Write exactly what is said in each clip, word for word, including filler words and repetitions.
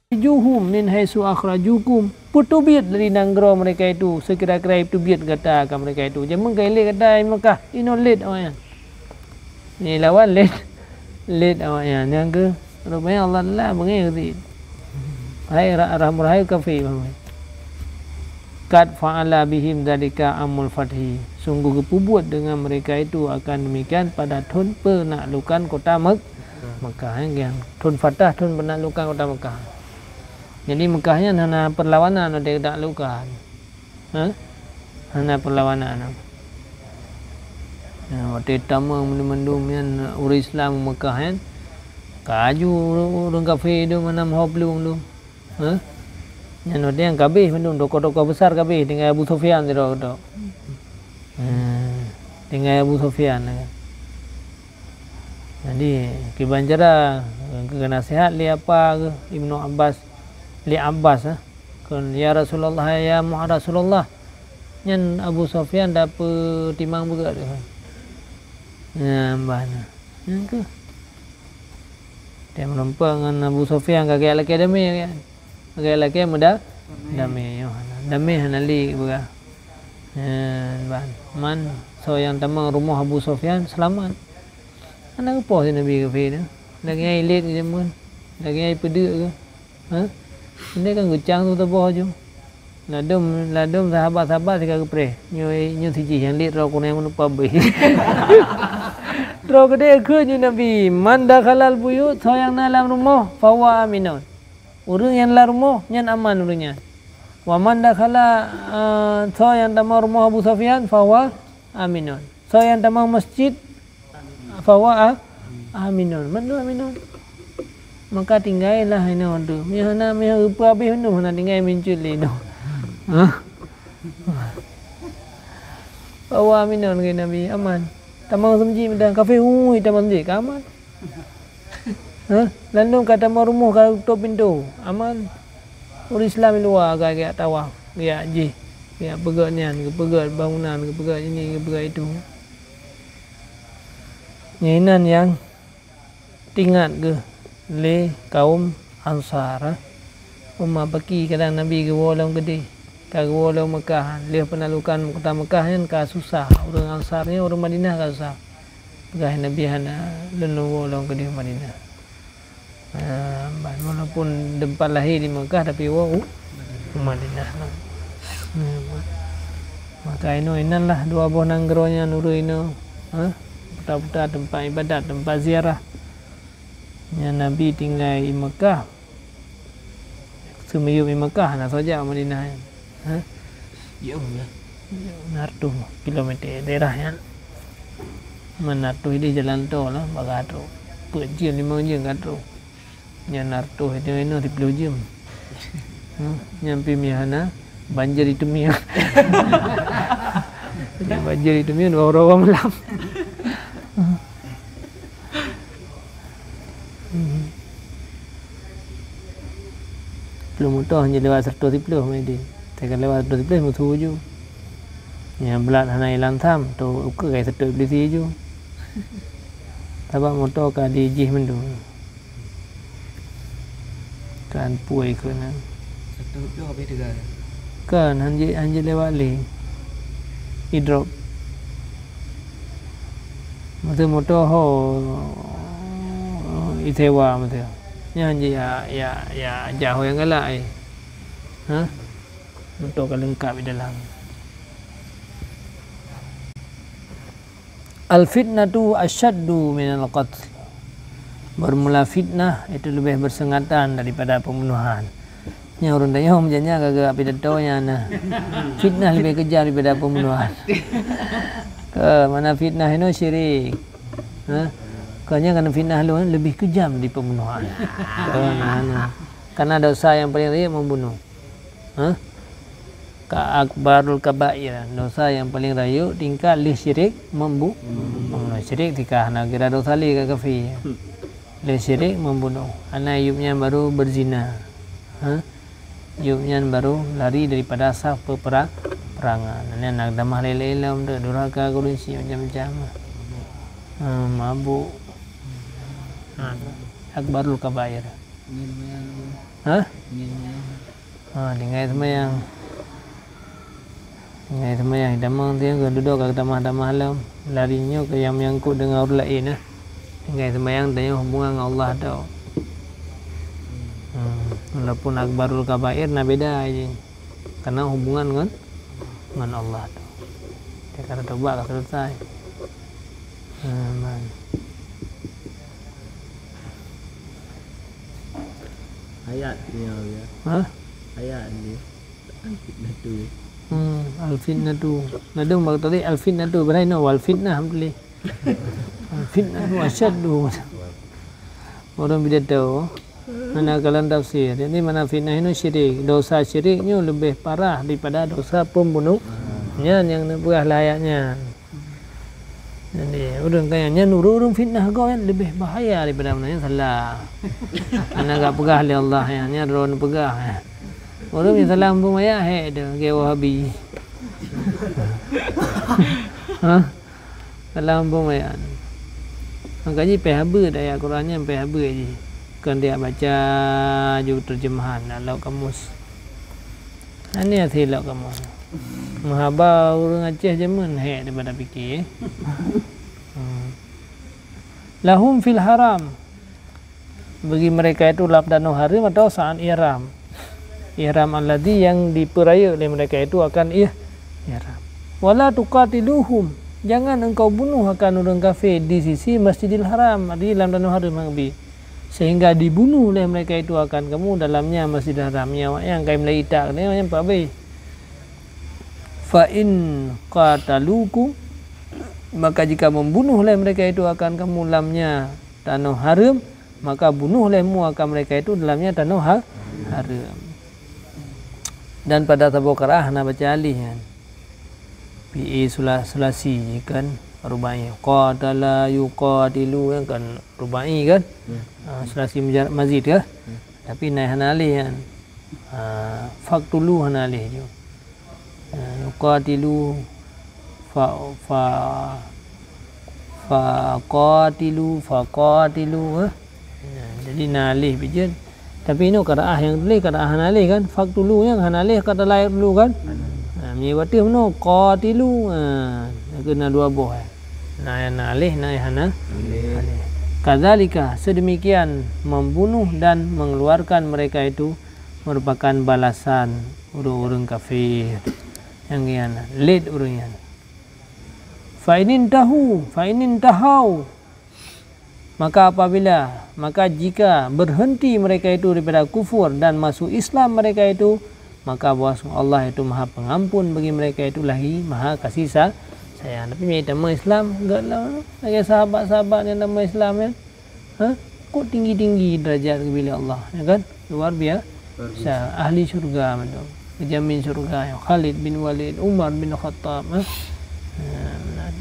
"Akhrijuhum min haitsu akhrajukum." Peuteubiet dari nanggroe mereka itu, sekira-kira peuteubiet gata ka mereka itu. Jameun ka ilét gata i Makkah, inoe lét awaknyan. Ni lawan lét, lét awaknyan. Nyang keu, rupanya Allah Taala beungéh geuti. Hai ra-, ram-, rahai kafé, Muhammad. "Qad fa'ala bihim dzalika amul fathi." Sungguh geupeubuet dengan mereka itu akan demikian pada thon peunaklukan kota Mek-, Mekah, eh, kan. Thon fatah, thon peunaklukan kota Mekah. Jadi Mekah nyan hana perlawanan watèe taklukkan. Ha? Hana perlawanan. Nah, watèe tamong mandum-mandum nyan ureueng Islam Mekah nyan, ka aju ureueng kafé dum, mana meuho plueng dum. Ha? Nyan watèe nyan ka abéh mandum, tokoh-tokoh besar ka abéh, tinggai Abu Sufyan sidroe keudroe. Ha, tinggai Abu Sufyan. Jadi, kiban cara, geunasehat lé apa geuh, Ibnu Abbas, lé Abbas, eh, kheun, "Ya Rasulullah, ya Muha-, Rasulullah." Nyan Abu Sufyan dapeutimang beugöt. Nyan bah na. Nyan keuh. Dia meureumpok ngon Abu Sufyan ka geujak lakèe damé, kan? Ka geujak lakèe meuda-, damé. Damé nyoe hana. Damé hana lé beurah. Nyan ban. Man, soe nyang tamong rumoh Abu Sufyan seulamat. Hana geupoh si Nabi kafé nyan. Lagèe nyan ilét jameun. Lagèe nyan ipeudeuk keuh. Ha? Indai kan geucang tu teuboh ju. Ladôm, ladôm sahabat-sahabat sika geupreh. Nyoe, nyoe sijih nyang lét droe keuneuk meunupa beuh. Droe keudéh kheun nyoe Nabi, "Man dakhalal buyut, soe nyang na lam rumoh, fahuwa aminun." Ureueng nyang lam rumoh, nyan aman ureueng nyan. "Wa man dakhala, eh, soe nyang tamong rumoh Abu Sufyan, fahuwa aminun." Soe nyang tamong masjid, fahuwa a-, aminun. Mandum aminun. Maka tinggailah inoe tu. Meuhana, meuhana geupeuabéh mandum, hana tinggai mincut lé inoe. Hah? Fahuwa aminun, kheun Nabi, aman. Tamong masjid meudan, kafé, ui, tamong masjid, ka aman. Hah? Lalu ka tamong rumoh, ka tutôp pintoe, aman. Ureueng Islam di luwa ka geujak tawaf, geujak jih, geujak peugöt nyan, geupeugöt bangunan, geupeugöt ini, geupeugöt itu. Nyan inan nyang teuingat geuh lé kaum Ansar, eh. Uma paki kadang Nabi geuwoe lom keudéh, ka geuwoe lom Meukah, lheueh peunaklukan kota Meukah nyan ka susah, ureueng Ansar nyan, ureueng Madinah ka susah. Peugah Nabi hana lôn woe lom keudéh Madinah. Ah, ban, walaupun teumpat lahé di Meukah, tapi woe u, u Madinah. Hmm. Maka inoe inan lah dua boh nanggroe nyan ureueng inoe, ha? Puta-puta teumpat ibadat, teumpat ziarah. Nyan Nabi tinggai i Meukah. Seumiyueb i Meukah, na saja Madinah nyan. Ha? Jeuem lah. Enam ratus kilometer daerah nyan. Enam ratus idéh jalan tol lah, bak ka trok. Peuet jeuem, limong jeuem ka trok. Nyan enam ratus, itu, itu siplôh jeuem. Hmm, nyan pih meuhana banjir di Teumèe. Nyan banjir di Teumèe dua uroe malam. Hmm. Peuleueh moto hanya lewat seratus siplôh, Maidin. Teuma lewat seratus siplôh musuh ju. Nyang beulat hana ilang tham, tu ukeue kai seutôt Iblih ju. Sabab moto ka dijih mandum. Kan pui keunan. Satu tu habis tiga. Kan, hanjeuet, hanjeuet lewat lé. I drop. Masa moto ho, isewa masa. Nyan hanjeuet ya, ya, ya, jauh nyang galak, eh. Ha? Moto ka leungkap di dalam. Al-fitnatu asyaddu minal qatl. Bermula fitnah itu lebih bersengatan daripada pembunuhan. Nyan ureueng tanyoe meujanya ka geupidato nyan na. Fitnah lebih kejam daripada pembunuhan. Ke mana fitnah inoe syirik. Ha? Kanya kana fitnah lôn lebih kejam dari pembunuhan. Ke mana? Karena dosa yang paling rayeuk membunuh. Ha? Ka akbarul kabair, dosa nyang paleng rayeuk tingkat lheueh syirik membu-, membunuh. Syirik tika hana kira dosa lé ka kafé. Lheueh syirik membunuh. Hana yub nyan baru berzina. Ha? Yub nyan baru lari daripada saf peupera-, perangan. Nyan na tamah lé-lé lom tu, durhaka, korupsi, macam-macam. Ha, mabuk. Ha, akbarul kabair. Hah? Ha, tinggai seumayang. Tinggai seumayang, tamong tu nyang dudoe ka tamah-tamah lom. Lari nyoe ka nyang menyangkut deungon ureueng laén, eh. Tinggai seumayang tanyoe hubungan ngon Allah tau. Hmm, walaupun akbarul kabair na beda jih. Karena hubungan ngon, ngon Allah tu. Dia kata tobat ka selesai. Aman. Ayat dia, ya. Hah? Ayat dia. Al-fitnatu. Hmm, al-fitnatu. Ladum bak tadi al-fitnatu, berarti no wal fitnah, betul. Al-fitnatu asyaddu. Orang beda tahu. Mana kalam tafsir. Jadi mana fitnah ini syirik. Dosa syirik nyoe lebih parah daripada dosa pembunuh. Nyan nyang neupeugah lé ayat nyan. Jadi, ureueng kaya nyan ureueng-ureueng fitnah gob nyan leubeh bahaya daripada ureueng nyang salah. Hana gak peugah lé Allah nyan, nyan droe neupeugah. Ureueng nyang salah muphom ayat, hék tu, gaya Wahabi. Ha? Salah muphom ayat. Maka jih payah beuet ayat Quran nyan, payah beuet jih. Kon tiep baca ju terjemahan lam laôt kamus. Aneh até lok kamoe. Meuhaba ureueng Aceh jameun hék daripada pike. Hmm. Lahum fil haram. Bagi mereka itu lam tanoh hareuem atau saat ihram. Ihram alladzi yang dipeurayeuk lé mereka itu akan ih-, ihram. Wala tuqatiluhum. Jangan engkau bunuh akan ureueng kafé di sisi Masjidil Haram, di lam tanoh hareuem Nabi. Sehingga dibunuh lé mereka itu akan kamu dalamnya Masjidil Haram. Nyan awaknyan ka mulai itak keunoe nyan peuabéh. Fa in qatalukum, maka jika membunuh lé mereka itu akan kamu lamnya tanoh hareuem, maka bunuh lé mu akan mereka itu dalamnya tanoh ha-, hareuem. Dan pada saboh qiraah hana baca alif nyan. Fi'il sula-, sulasi kan, rubai. Qatala yuqatilu kan rubai kan? Hmm. Ah, sulasi mujar-, mazid kan? Hmm. Tapi na hana alif kan? Ah, faqtulu hana alif ju. Ah, yuqatilu fa, fa, faqatilu, faqatilu, eh? Ya, jadi na alif pih jeuet. Tapi inoe qiraah nyang tuléh qiraah hana alif kan? Faqtulu nyang hana alif qatala yaqtulu kan? Ha, meunyoe watèe meunoe qatilu, ha, na dua boh, eh. Na nyang na alif, na nyang hana alif. Kadzalika, sedemikian membunuh dan mengeluarkan mereka itu merupakan balasan ureueng-ureueng kafir. Nyang nyan, lét ureueng nyan. Fa inin tahu, fa inin tahau. Maka apabila, maka jika berhenti mereka itu daripada kufur dan masuk Islam mereka itu, maka bahwasanya Allah itu Maha Pengampun bagi mereka itu lagi Maha Kasih sa-, Sayang. Tapi meunyoe tamong Islam, gak lah, lagèe sahabat-sahabat nyang tamong Islam nyan. Ha? Kok tinggi-tinggi derajat geubi lé Allah, ya kan? Luar biasa. Luar biasa. Ahli syurga mandum. Geujamin syurga, ya. Khalid bin Walid, Umar bin Khattab, ha? Ha, meunan.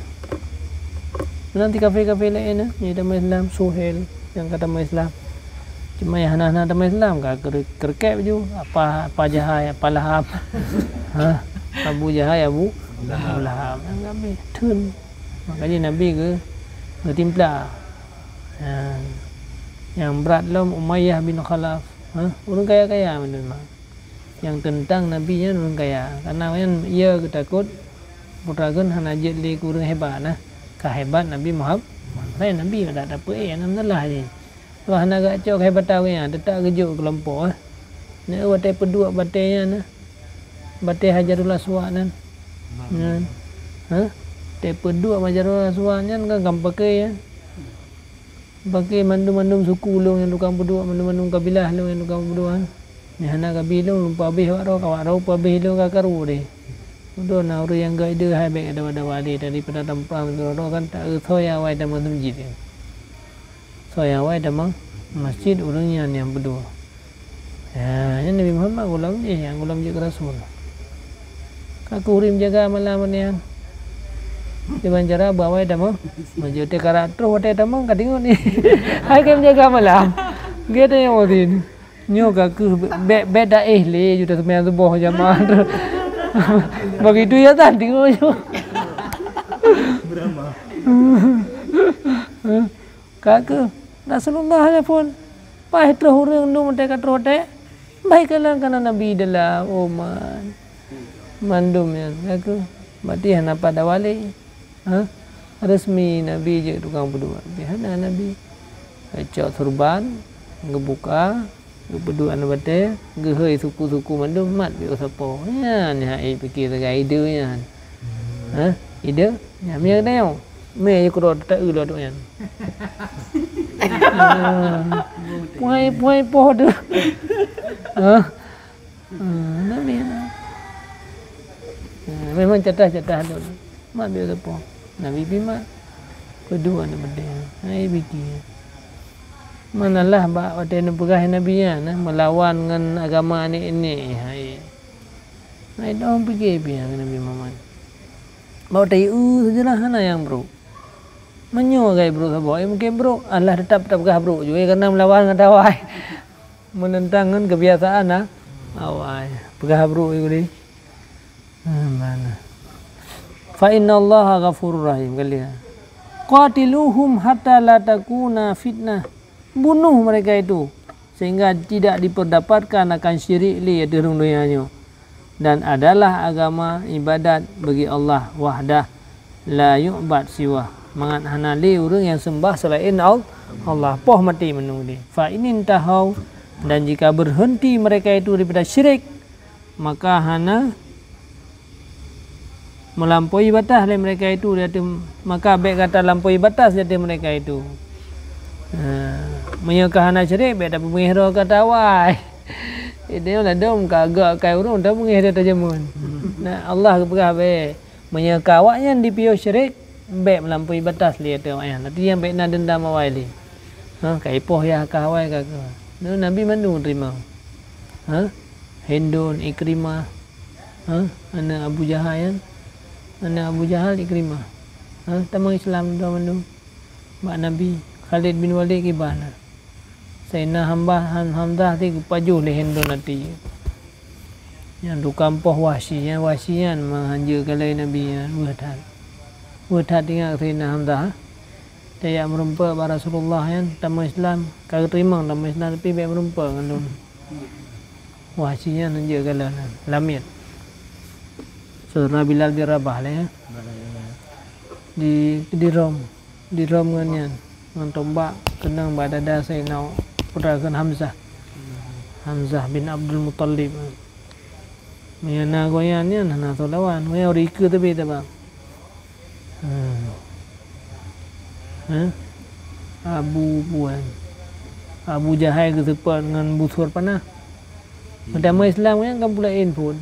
Meunan di kafé-kafé laén, ha? Nyang tamong Islam, Suhail, nyang ka tamong Islam. Cuma nyang hana-hana tamong Islam, ka keu-, keu-, keureuket ju. Apa, apa Jahai, apa Lahab. Ha? Abu Jahai, Abu Lahab. Abu Lahab. Nyang kami, thon. Makanya Nabi geu-, geutimpla. Ha. Nyang brat lom Umayyah bin Khalaf. Ha? Ureueng kaya-kaya memang. Nyang teuntang Nabi nyan ureueng kaya. Karena nyan ia geutakot putra geuh hana jeuet lé keu ureueng hebat nah. Ka hebat Nabi Muhammad. Hai Nabi dak tapeuék, alhamdulillah jih. Wah, hana geucok keuhebatan nyan, teutap geujok keulompok, eh. Neu watèe peuduek batèe nyan, eh. Batèe Hajarul Aswad nyan. Nyan. Ha? Watèe peuduek Hajarul Aswad nyan kan, kan paké, eh. Paké mandum-mandum suku lôn nyang tukang peuduek, mandum-mandum kabilah lôn nyang tukang peuduek, eh. Nyan hana kabi lôn, lôn peuabéh awak droe, awak droe peuabéh lôn ka karu deh. Udah na ureueng nyang geuide hai bèk dawa-dawa deh, daripada tampang droe kan, tak eu soe awai tamong masjid. Soe awai tamong masjid ureueng nyan nyang peuduek. Ya, nyan Nabi Muhammad gohlom jih, nyang gohlom jeuet keu rasul. Ka kurim jaga malam nyan. Kiban cara bak awai tamong masjid, teukarat troh watèe tamong ka deungon ni. Hai kém jaga malam. Geutanyoe udin. Nyoe ka keuh bèk, bèk daéh lé, ju taseumayang suboh jamaah. Begitu ya tadi nyoe. Ka keuh Rasulullah nyan phôn. Paih troh ureuëng dum watée ka troh watée, bah ikalon kana Nabi dalam, oh man. Mandum nyan, ka kheueh. Berarti hana pada wali. Ha? Resmi Nabi jeuet tukang peuduek. Tapi hana Nabi. Geucok surban, geubuka, geupeuduek aneuk batée, geuhôi suku-suku mandum mat piôh sapo. Nyan, nyan hai pike sagai ide nyan. Ha? Ide? Nyan mie geutanyoe. Mie je keudroe teuta-eu lom nyan. Ha. Puai-puai poh tu. Ha? Hmm, Nabi. Hmm, memang catat-catat tu. Mat biasa po. Nabi pi mat. Kedua ni penting. Hai biki. Manalah bak watée neupeugah Nabi nyan, nah, melawan ngon agama aneuk-aneuk, hai. Hai dong pike pi ngon Nabi Muhammad. Bak watée eu sajalah hana nyang brok. Meunyoe gai brok saboh, eh, mungkin brok. Allah tetap, tetap peugah brok jue, karena melawan ngon tawai. Menentang ngon kebiasaan, ah, awai. Peugah brok jue. Hmm, mana? Fa innallaha ghafurur rahim, kali ya. Qatiluhum hatta la takuna fitnah. Bunuh mereka itu, sehingga tidak diperdapatkan akan syirik lé ateueh rhueng donya nyoe. Dan adalah agama ibadat bagi Allah wahdah, la yu'bad siwah. Mangat hana lé ureuëng nyang seumbah seulaén Al-, Allah. Poh maté meunung lé. Fa inintahau, dan jika berhenti mereka itu daripada syirik, maka hana meulampaui batas lé mereka itu di ateueh, maka bék gata lampaui batas di ateueh mereka itu. Ha, meunyoe ka hana syirik, bék tapeubungéh droe keu tawai. Itu ladom ka agak akai ureuëng tapeubungéh droe tajameun. Nah, Allah geupeugah bék. Meunyoe ka awaknyan dipiôh syirik, bék meulampaui batas lé ateueh awaknyan. Arti nyan bék na deundam awai lé. Ha, ka ipoh yah ka awai ka keu. Nabi mandum teurimong. Ha? Hindun, Ikrimah. Ha? Aneuk Abu Jahal nyan. Aneuk Abu Jahal, Ikrimah. Ha? Tamong Islam dua mandum. Bak Nabi, Khalid bin Walid kiban na. Saidina Hambah, Han-, Hamzah ti geupajoh lé Hindun até. Nyang tukang poh Wahsyi, nyang Wahsyi nyan meuhanjeuet keu lé Nabi nyan, weueh that. Weueh that ingat Saidina Hamzah. Tajak meurumpok bak Rasulullah nyan, tamong Islam, ka geuteurimong tamong Islam, tapi bék meurumpok ngon lôn. Wahsyi nyan hanjeuet keu lôn, lamiet. Saudara Bilal bin Rabah lé, ya. Di, di Rom, di Rom ngon nyan, ngon tombak keunong bak dada Saidina putra kheun Hamzah. Hamzah bin Abdul Muttalib. Meunyoe na goe nyan, nyan hana soe lawan. Meunyoe ureuëng ikeue teubiet taba. Hmm. Hah? Abu Puan. Abu Jahai geuseupôt ngon busur panah. Meutamah Islam nyan kan pula infon.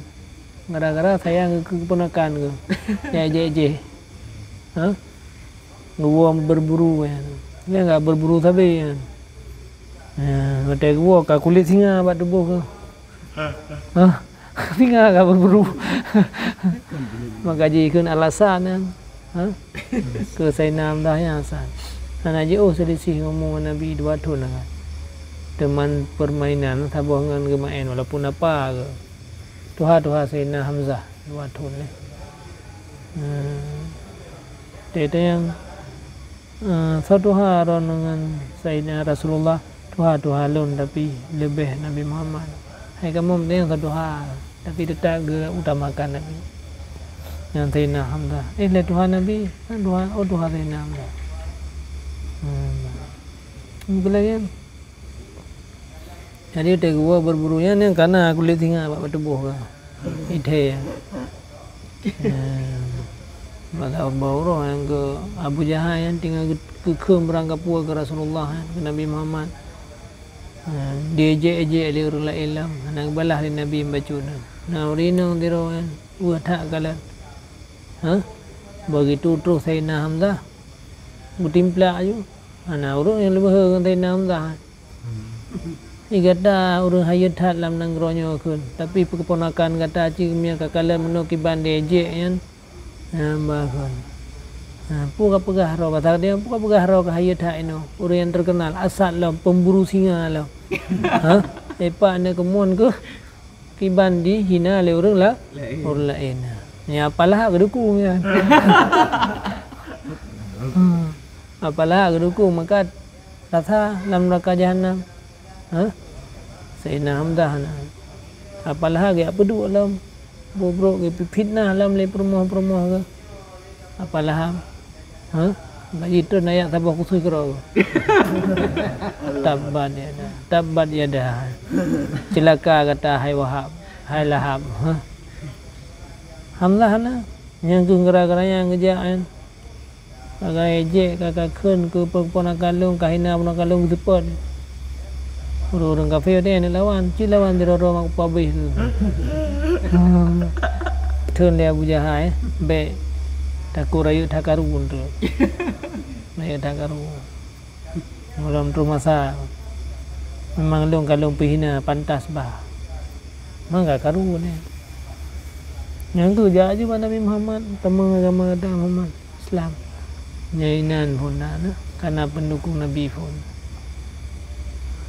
Gara-gara sayang keu keuponakan keu. Nyang ejek-ejek. Hah? Geuwoe berburu nyan. Nyan ka berburu sabe nyan. Nyan, watée geuwoe ka kulét singa bak tuboh keu. Hah? Singa ka berburu. Maka jikheun alasan nyan. Ha? Keu Saidina Hamzah nyan alasan. Hana jiôh seulisih umu ngon Nabi dua thon lah kan. Teuma permainan saboh ngon geumaén walaupun apa ke. Tuha-tuha Saidina Hamzah dua thon lé. Hmm. Teuntang, eh, soe tuha droeneuh ngon Saidina Rasulullah, tuha-tuha lôn, tapi leubeh Nabi Muhammad. Hai kamoe meuteumé soe tuha, tapi teutap geuutamakan Nabi. Nyan Saidina Hamzah. Eh, lé tuha Nabi, kan tuha, oh, tuha Saidina Hamzah. Hmm. Geupeulagée. Jadi, watée geuwoe berburu nyan, nyan kana kulét singa bak tuboh ka. Ithée. Eh, bak saboh uroe nyang keu Abu Jahal nyan tinggai geu-, geukheun beurangkapeue keu Rasulullah nyan, keu Nabi Muhammad. Eh, diejek-ejek lé ureuëng laén lom, hana geubalah lé Nabi bacut nyan. Na ureuëng inong sidroe nyan, weueh that kalon. Hah? Begitu troh Saidina Hamzah, geutimplak aju. Hana ureuëng nyang leubeh ngon Saidina Hamzah. Di gata ureuëng hayeu that lam nanggroe nyoe kheun, tapi keuponakan gata cit meunyoe ka kalon meunoe kiban diejek nyan, nyan bah kheun. Ha, peue ka peugah droe, basa dia peue ka peugah droe ka hayeu that inoe, ureuëng nyang terkenal, asat lom, pemburu singa lom. Ha? Epak aneuk keumuen keuh kiban dihina lé ureuëng la-, ureuëng laén. Nyan apalah geudukung nyan. Hmm. Apalah geudukung, maka rasa lam neuraka jahanam. Ha? Saidina Hamzah na. Abu Lahab geujak peuduek lom. Bubrok geupeuphitnah lom lé peurumoh-peurumoh geuh. Abu Lahab. Ha? Bak jitreun ayat saboh khusus keudroe. Tabbat yada, tabbat yada. Ceulaka gata hai Wahab, hai Lahab. Ha? Hamzah na, nyang keuh gara-gara nyan geujak nyan. Ka ejek, ka kakheun keu poh-poh na kalon, ka hina poh na kalon geuseupôt. Ureuëng-ureuëng kafé deh neulawan, cit lawan sidroe-droe mak pabéh tu. Theun lé Abu Jahal, eh, bék takot rayeuk that karu tu. Rayeuk that karu. Lom troh masa. Memang lôn ka lôn peuhina pantas bah. Mangga karu nyan. Nyang tu jak ju bak Nabi Muhammad, tamong agama gata Muhammad, Islam. Nyan inan phon na, na, kana pendukung Nabi phon.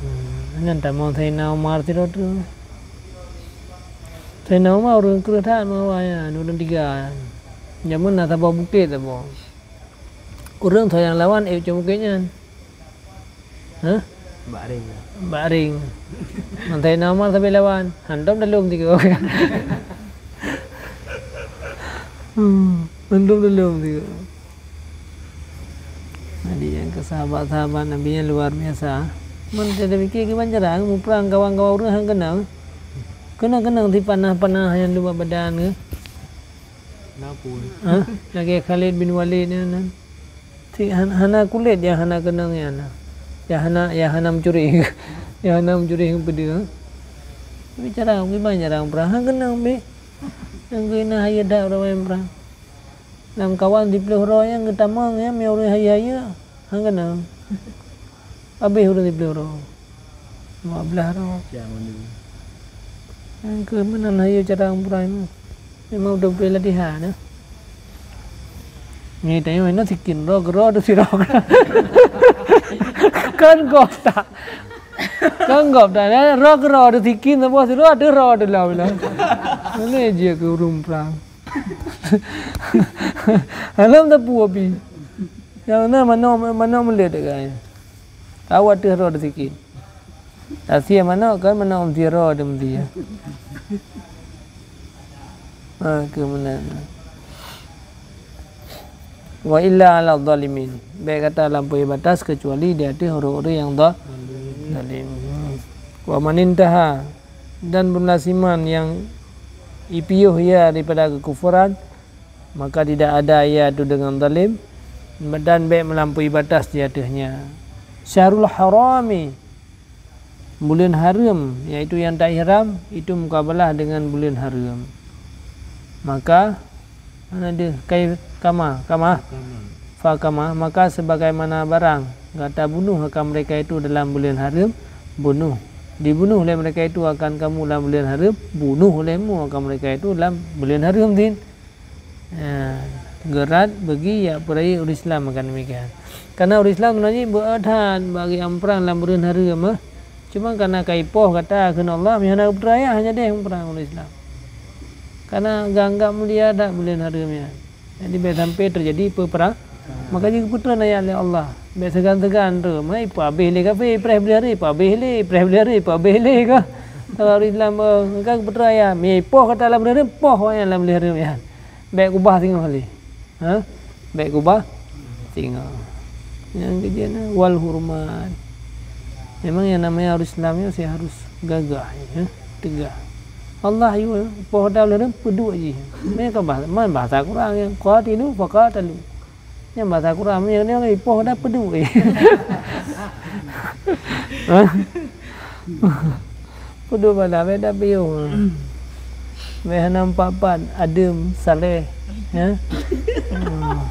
Hmm, nyan tamong Saidina Umar sidroe tu. Saidina Umar ureuëng kreueh that meuawa nyan, ureuëng tiga nyan. Jameun na saboh bukét saboh. Ureuëng soe nyang lawan ék cok bukét nyan. Hah? Bak ring. Bak ring. Mantai na Umar sabe lawan. Hantom dalom tiga. Hmm, hantom dalom tiga. Jadi nyang keu sahabat-sahabat Nabi nyan luar biasa. Man kita pikir kiban jarang muprang kawan-kawan ureuëng hang keunong. Keunong-keunong si panah-panah nyang luwa badan ke. Kenapa? Hah? Lagèe Khalid bin Walid nyan, nyan. Si han-, hana kulét nyang hana keunong nyan. Nyang hana, nyang hana meucuri. Nyang hana meucuri ngon peudeueng. Bicara kiban jarang prang. Han keunong beh. Nyang keunan hayeue that ureuëng prang. Lam kawan siplôh droe nyang geutamong nyan meunyo ureuëng hayeue-hayeue. Han keunong. Habéh ureuëng siplôh droe. Dua belas droe. Nyang keu meunan hayeue cara ureuëng prang. Memang beutôi-beutôi latihan, ya. Ni tanyoe na sikin droe keudroe tu sidroe. Kan gob tak? Kan gob tak? Droe keudroe tu sikin saboh sidroe, tu droe tu lam lah. Mana je keu ureuëng prang. Alam teupeu api. Nyang na manok, manok meulet dekat. Awak teuh droe tu sikin. Asie manok kan manok meusie droe tu meusie. Ha, keu meunan. Wa illa 'ala zalimin. Bék gata lampaui batas keucuali di ateueh ureuëng-ureuëng nyang za-, zalim. Wa manintaha, dan beunasiman nyang ipiôh ia daripada keukufuran, maka tidak ada ia tu dengan zalim, dan bék meulampaui batas di ateuehnya. Syahrul harami, buleuen hareuem, yaitu nyang taihram, itu mukabalah dengan buleuen hareuem. Maka, mana dia? Kai kama, kama. Fakama, maka sebagaimana barang gata bunuh akan mereka itu dalam buleuen hareuem, bunuh. Dibunuh oleh mereka itu akan kamu dalam buleuen hareuem, bunuh olehmu akan mereka itu dalam buleuen hareuem din. Ya, geurat bagi yak peurayeuk ureuëng Islam akan demikian. Karena ureuëng Islam sebenarnya beuadat bagi amprang lam buleuen hareuem, ah. Cuma karena ka ipoh gata kheun Allah, meuhana geupeuraya hanya deh amprang ureuëng Islam. Karena geuanggap mulia that buleuen hareuem nyan. Jadi bék sampai terjadi peuperang. Maka jeuet geupeutrön ayat lé Allah. Bék seugan-seugan tu. Mai peuhabéh lé kafé, ipreh buleuen hareuem, peuhabéh lé, ipreh buleuen hareuem, peuhabéh lé ka. Kalau ureuëng Islam, eh, ka geupeutreun ayat, mie poh kata lam buleuen hareuem, poh ayat lam buleuen hareuem nyan. Bék kubah singoh lé. Ha? Bék kubah singoh. Nyang keujeuet na wal hurmat. Memang yang namanya ureuëng Islam nyoe si harus gagah, ya, teugah. Allah yue poh dah leureum peuduek jih. Mereka bahasa, man bahasa Quran yang qatilu faqatalu. Nyan bahasa Quran, nyan, nyan ipoh dah peuduek. Ha? Peuduek bala, beda piôh. Beh hana empat-empat, adem, saleh. Ya? Hmm.